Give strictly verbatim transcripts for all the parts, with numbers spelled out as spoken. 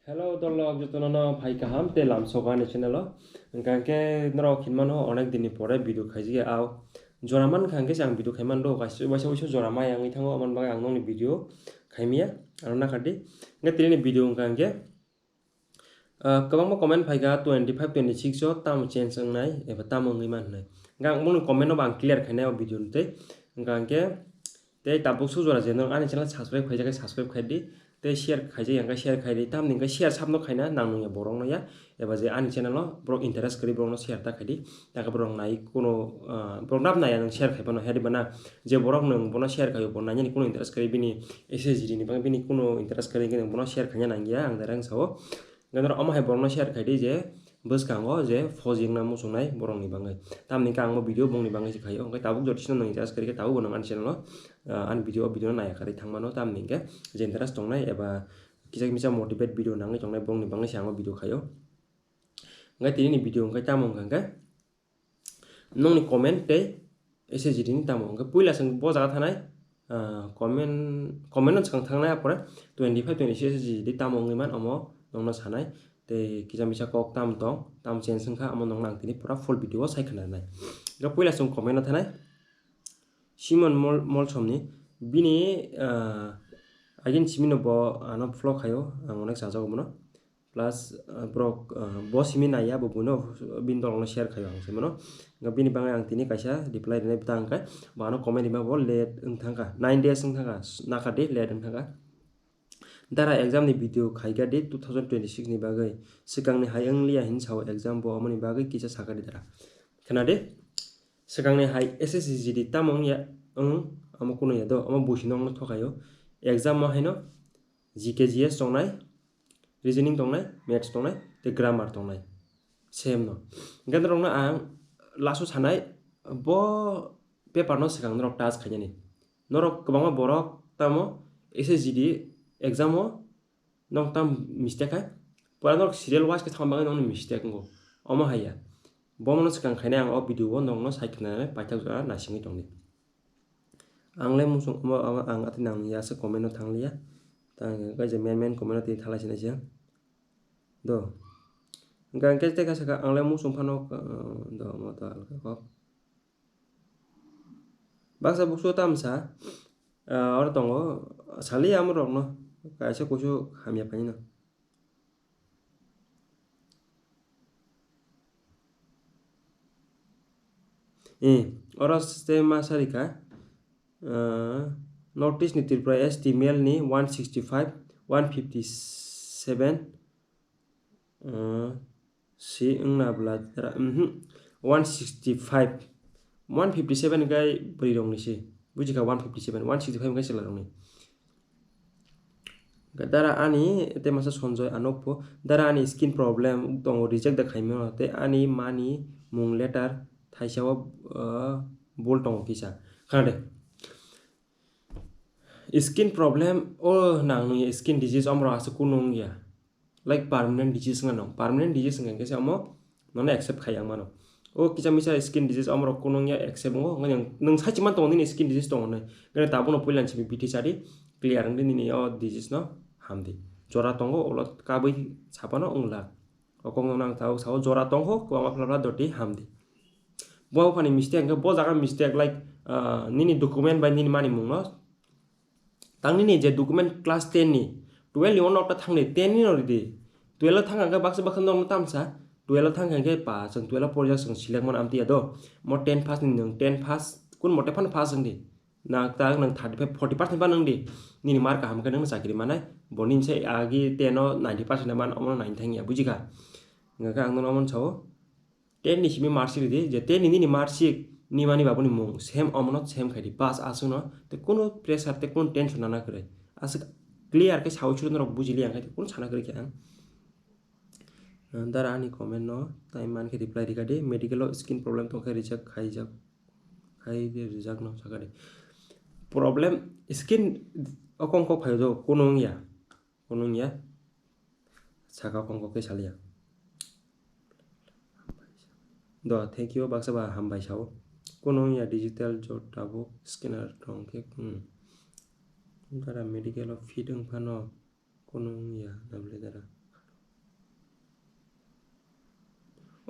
Hello dolok, jotono no phai kaham tei lamsok ani channel o. Hwnkha khe norok hinmano onek din ni pore video khaijak ya, au jora man kha, hwnkhe se ang video khai man do, kaisa waisa waisa jora mai wngwi thango, aboni bagwi ang nokni video khai maya, ano nakha di. Hwnkhe tini ni video hwnkha hwnkhe, ah, kwbangma comment phai kha, twenty five twenty six o tamo change wngnai eba tamo wngwi man hwnwi. Hwnkhe ang boni comment no bo ang clear khainai o video ni tei. Hwnkha hwnkhe tei tabuk suk jora je norok ani channel subscribe khaijak khe subscribe khai di. Tei share khaijak ya hwnkhe share khai di. Tamni hwnkhe share sabno khaina nang nung ya borok no ya. Eba je ani channel o borok interest kwrwi borok no share ta khai di. Takhe borok nai kuno, ah, borok nap nai ya nwng share khai phano, hedi bana je borok nwng bono share khai o bo nainani kuno interest kwrwi bini S S G D ni bagwi bini kuno interest kwrwi hwnkhe nwng bono share khaina nang ya ang direct sao. Hwnkhe norok omo hai borok no share khai di je bwskango je fojikna muchungnai borokni bagwi. Tamni hwnkhe ang bo video bongni bagwi se khaio. Hwnkhe tabuk joto sino nwng interest kwrwi khe tabuk bo nwng ani channel o, ah, ani video, o video no naiya kwrwi thangmano. Tamni hwnkhe je interest tongnai eba kisa misa motivate video nangwi tongnai borokni bagwi se ang o video khaio. Hwnkhe tini ni video hwnkhe tamo hwnkha hwnkhe nokni comment tei S S G D ni tamo hwnkhe puila chwng bo jaga thanai, ah, comment, comment no swkang thangnai, apore twenty five twenty six S S G D tamo wngwi man omo nokno sanai. Tei kisa misa kok tam tong, tam change wngkha, amo nokno ang tini pura full video o sai khna nai. Hwnkhe puila chwng comment no thanai. Simon Mol-, Molsomni bini, ah, agin simino bo ano vlog khaio, ang onek chajago bono. Plus, ah, borok, ah, bo simi naiya, bo buino bini dolokno share khaio ang se mano. Hwnkhe bini bagwi ang tini kaisa reply rinai bwtang hwnkhe bo ano comment rima bo late wng thangkha, nine days wng thangkha, nakha di late wng thangkha. Dara exam ni video khaikha di two thousand twenty six ni bagwi, swkangni hai wng liya hin sao exam bo, omoni bagwi kisa sakha di dara. Khna di, swkangni hai S S C G D tamo wng ya, wng, omo kunu ya do, omo buisi nokno thokaio. Exam o haino G K G S tongnai, reasoning tongnai, maths tongnai, tei grammar tongnai. Same no. Hwnkhe norokno ang last o sanai, bo paper no swkang norok touch khainani. Norok kwbangma borok tamo S S G D exam o nok tam mistake hai. Pura norok serial wise khe thangma bagwi nokni mistake wngo. Omo hai ya. Bomono swkang khainai ang o video o nokno sai khna paithak jora naisingwi tongdi. Ang le muchung omo, omo ang atwi nang ya se comment no thang liya. Ta hwnkhe kaisa main main comment no tini thalai sinai siya. Do. Hwnkhe ang khe tei kaisa kha, ang le muchung phano, uh, do, omo to alka kok. Baksa buksu tamsa, ah, oro tongo, saliya amorokno, kaisa kusu hamya phaino. Eh, oro se ma sarikha, ah, North East ni Tripura S T male ni one sixty five, one fifty seven, ah, si wngna bwla tara, mhm, one sixty five, one fifty seven kai bwrwi rokni si, bujikha one fifty seven, one sixty five kai chwla rokni. Dara ani tei masa Sanjoy Anokpo, dara ani skin problem tongo, reject da khaimano, tei ani mani mung letter thaisa o, ah, bul tongo kisa. Khade. Skin problem o nang nung ya, skin disease omorok aswk kunu wng ya. Like permanent disease wngkha no, permanent disease wngkha khe se omo nono accept khai yang mano. O kisa misa skin disease omorok kunu wng ya, accept wngo, wngkha yang nwng sai chima tongo nini skin disease tongo nai. Gana tabukno puila simi bithi chadi, clear wngdi nini o disease no hamdi. Jora tongo, ulo kabui sapano wngla. O kok no nang tao sao jora tongkho, kwbangma phla phla doti hamdi. Bo phani mistake hwnkhe bo jaga mistake, like, ah, nini document bai nini mani mungno. Tang nini je document class ten ni, twelve ni ono okta thangdi, ten ni no ridi. Twelve o thang hwnkhe baksa baksa norokno tamsa, twelve o thang hwnkhe pa, chwng twelve o porjak chwng select mano amtwi ya do. Mo ten pass ni nwng ten pass, kun mote phano pass wngdi. Nang ta nang thirty five, forty percent ba nang di. Nini mark kaham khe nang chakri manai. Bo nini sai agi ten o ninety percent man, omo nine thang ya, bujikha. Hwnkhe ang nono omo sao. Ten ni simi mark sheet ridi, je ten ni nini mark sheet ni mani babuni mung, same omo no same khai di. Pass aswk no, te kuno pressure, te kuno tension nana kwrwi. Aswk clear khe sao chwrwng norok bujili ang khai, kuno sana kwrwi khe ang. Dara ani comment no, tai man khe reply rikha di, medical o skin problem tong khe reject khaijak. Hai de rijak no sakha de. Problem skin o kong kok phaio do, kuno wngya. Kuno wngya. Saka kong kok khe salia. Do, thank you, baksa ba hambai sao. Kuno wngya digital jot tabuk scanner tong khe, hmm. Dara medical o fit wng phano kuno wngya, nable dara.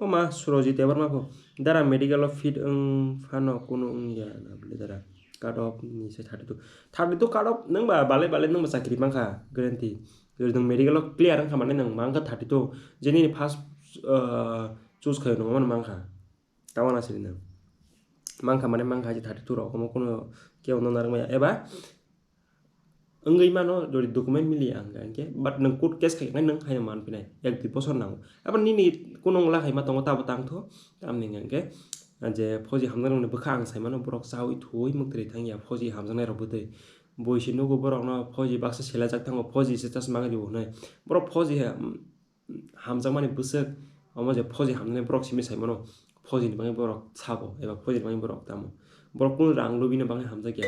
Ma Surojit Debbarma pho dara medical o fit wng phano kunu wngya na bwle dara. Cut off ni se thirty two. Thirty two cut off nang ba bale bale nang ba chakri mankha guarantee. Jodi nang medical o clear wngkha mane nang mankha thirty two. Jeni ni first, uh, choose khayo nang mano mankha. Tamo na siri nang. Mankha mane mankha je thirty two rok omo kunu kebo no narwk maya. Eba wngwi mano, jodi document mili ang hwnkhe, but nwng court case khai khe nwng haino man pinai, ek dui bosor nango. Abo nini kunung la khaima tongo, tabo tangtho, tamni hwnkhe, je phoji hamjaknai rokni bwkha ang saimano, borok chaui thuui mwktwrwi thangya, phoji hamjaknai rok bwtwi. Bui se nugo borokno phoji baksa selajak thango, phoji se chasma ri hwnwi. Borok phoji he, hamjakmani bwswk, omo je phoji hamjaknai borok simi saimano, phojini bagwi borok sabo, eba phojini bagwi borok tamo. Borok kunu rang lubina bagwi hamjakya.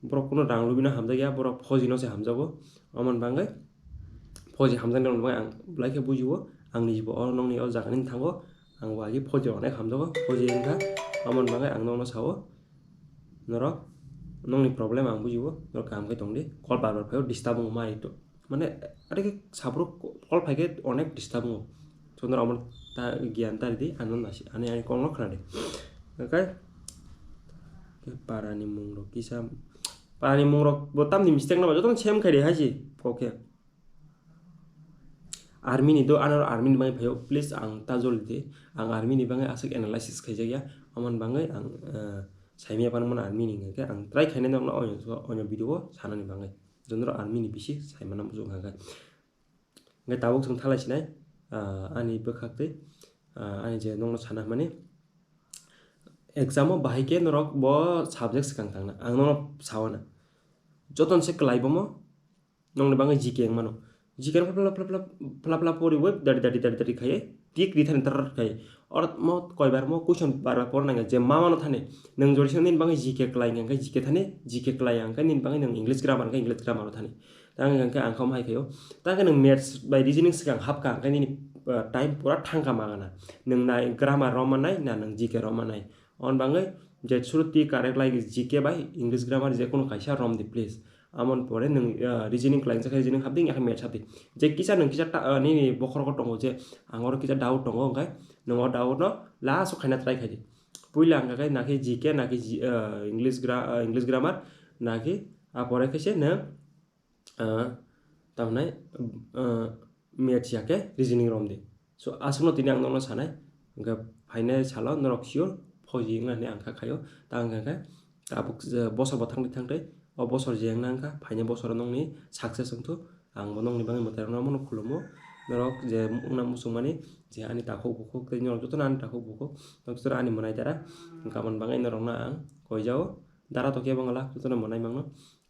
Borok kunu rang lubina hamjakya, borok phojino se hamjago. Omoni bagwi phoji hamjaknai rokni bagwi ang belai khe bujio, ang nijibo o nokni o jagani thango, ang bo agi phoji onek hamjago, phoji wngkha, omoni bagwi ang nokno sao, norok nokni problem ang bujio, norok kaham khe tongdi, call bar bar phaio, disturb wngma ito. Mane, are khe sabruk call phai khe onek disturb wngo. Chondro amo ta giyan ta ridi, ano nasi, ani, ani call no khna di. Okay? Khe parani mung rok kisa, parani mung rok bo tamni mistake no ba, jotono same khai di hai si, okay. Army ni do, ano army ni bagwi phaio, please ang ta joldi di, ang army ni bagwi aswk analysis khaijak ya, amoni bagwi ang, eh, saimya pan mano army ni hwnkhe ang try khainai nokno onyo, onyo video o sanani bagwi. Jondro army ni bisi saimano muchung hwnkhe. Hwnkhe tabuk chwng thalai sinai, ah, ani bwkhak twi, ah, ani je nokno sana hwnmani exam o bahai khe norok bo subject swkang tangna. Ang nono sawana. Jotono se kwlai bomo nokni bagwi G K wngmano. G K no phla phla phla phla phla phla poriwi dari dari dari dari khaiwi tik ri thani tar khaiwi. Oro mo koibar mo question bar bar por nangya je ma mano thani. Nwng jodi se nini bagwi G K kwlai hwnkhe G K thani, G K kwlai hwnkhe nini bagwi nwng English grammar hwnkhe English grammar o thani. Tang hwnkhe ang kha hai khaio. Tang khe nwng maths bai reasoning swkang hapkha hwnkhe nini, uh, time pura thangkha magana. Nwng na grammar romannai na nwng G K romannai. On bagwi je suru twi correct lai G K bai English grammar je kono kaisa romdi please. Amon pore nwng, ah, reasoning khlaijak khe reasoning habdi, yakhe maths habdi. Je kisa nwng kisa ta, ah, nini bokhorogo tongo je ang oro kisa doubt tongo, hwnkhe nwng o doubt no last o khaina try khaidi. Puila hwnkha khe nakhe G K, nakhe G-, ah, English gra-, ah, English grammar, nakhe a pore khe se nwng, ah, tamhinai, ah, maths ya khe reasoning romdi. So, aswkno tini ang nokno sanai, hwnkhe phainai salo norok sure phoji wngna hinwi ang kha khaio. Ta hwnkha khe tabuk, eh, bosor bo thangtwi thangtwi, o bosor je wngna wngkha, phainai bosoro nokni success wngthok. Ang bo nokni bagwi mwtairokno omono khulumo. Norok je wngna muchungmani, je ani takhuk bukhuk tei norok jotono ani takhuk bukhuk, norok jotono ani mwnai dara. Hwnkhe aboni bagwi norokno ang koijao, dara to kebo wngla, jotono mwnai mangno.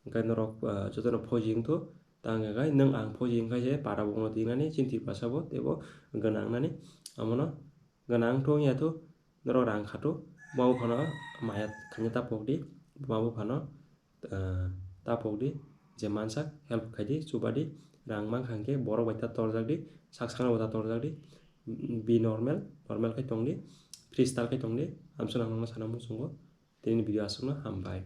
Hwnkhe norok, ah, jotono phoji wngthok, ta hwnkhe nwng ang phoji wngkha je para bongno twinani chini Tiprasa bo teibo gwnang nani. Omono gwnang wngthok wngya thok, norok rang khathok, bo phano maya khaina ta pokdi, bo phano, ah, ta pokdi, je mansak help khaidi, chubadi, rang mankha hwnkhe borok bai ta torjakdi, sak sakno bo ta torjakdi, be normal, normal khe tongdi, freestyle khe tongdi, amswk nang nokno sana muchungo. Tini video aswkno, hambai.